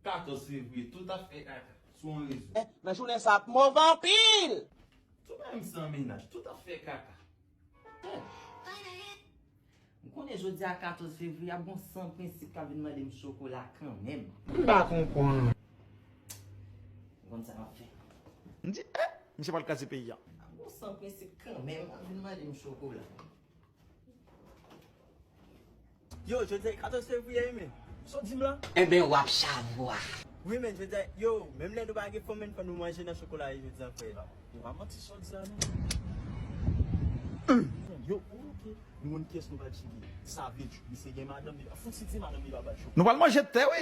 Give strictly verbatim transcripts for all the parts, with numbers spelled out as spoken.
Katòz fevriye, tout ap fè kaka sou yon rezo. Eh, nan jounen sa ap move anpil. Tout bagay m san mennaj, tout ap fè kaka. Eh. M konnen jodi a katòz fevriye, ap gon san prensip k ap vin mande m chokola kanmenm. M pa konprann. M konn sa m ap fè. M di, eh, misye pral kraze peyi a. Ap gon san prensip kanmenm, ap vin mande m chokola. Yo, jodi a katòz fevriye, wi, men. Sa w di m la? Enben, w ap chavwa. Wi, men, jodi a, yo, menm lè nou pa gen fanm, men fò nou manje nan chokola, jodi a, frè. Yo, pa manti, sa w di la, non. Yo, ok. Nou konn kiyès nou pral chigi. Savage, misye gen madanm, li pa fouti di madanm li pa ba l chokola. Nou pral manje tè, wi.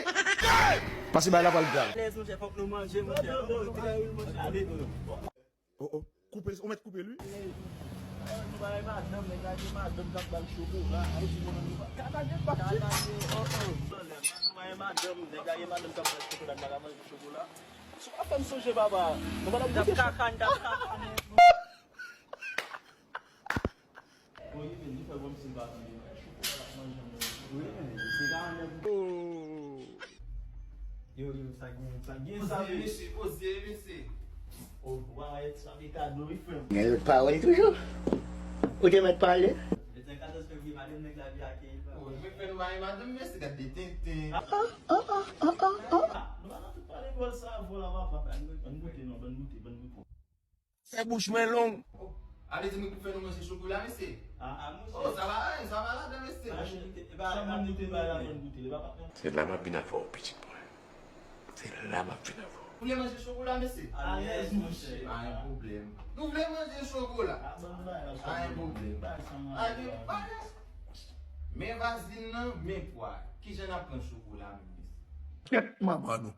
Pase bay la pral gra. Alèz, monchè, fòk nou manje, monchè. Ale, ale. Oh, oh. Koupe, ou mèt koupe l, wi. Nou pa gen madanm, nèg la gen madanm k ap ba l chokola. Ay, di mwen, nou pa ka gen pati. Nou pa gen madanm, nèg la gen madanm k ap ba l chokola, nou pa ka manje chokola. Si w pa fè m sonje, papa. Nou pa t ap goute kaka, n t ap kaka. Bon, li fè, li fè kòmsi l pa tande. Wi, men, se ka anlè pou. Oh. Yo, yo, sa gen, sa gen, sa gen. Poze, mesye, poze, mesye. Oh, wa, sa vle kado, wi, frè m. Gen lòt pawòl toujou. Ou te mèt pale. Le katòz fevriye, madanm nèg la vin akeyi l. Oh, mwen fè nou bay madanm, mesye, gade de tenten. Ah, ah, ah, ah, ah, ah. Nou pa nan tout pale vòl sa, vòl la, papa. Ann goute, non, ann goute, ann goute. Fè bouch mwen long. Oh, ale di mwen pou fè nou manje chokola, mesye. Ah, ah, monchè. Oh, sa va, sa va ladan, mesye. Sa moun goute, e pa, sa moun goute, ba la moun goute, e pa pa. Se la m ap vin avè w, pitit mwen. Se la m ap vin avè w. Ou vle manje chokola, mesye? Alèz, monchè. Pa gen pwoblèm. Nou vle manje chokola? Ah, ban m bay la. Pa gen pwoblèm. Bay sa manje. Pa gen, pa gen. Men vazin nan, men pwa. Kijan n ap pran chokola, menm, mesye? Tèt manman nou.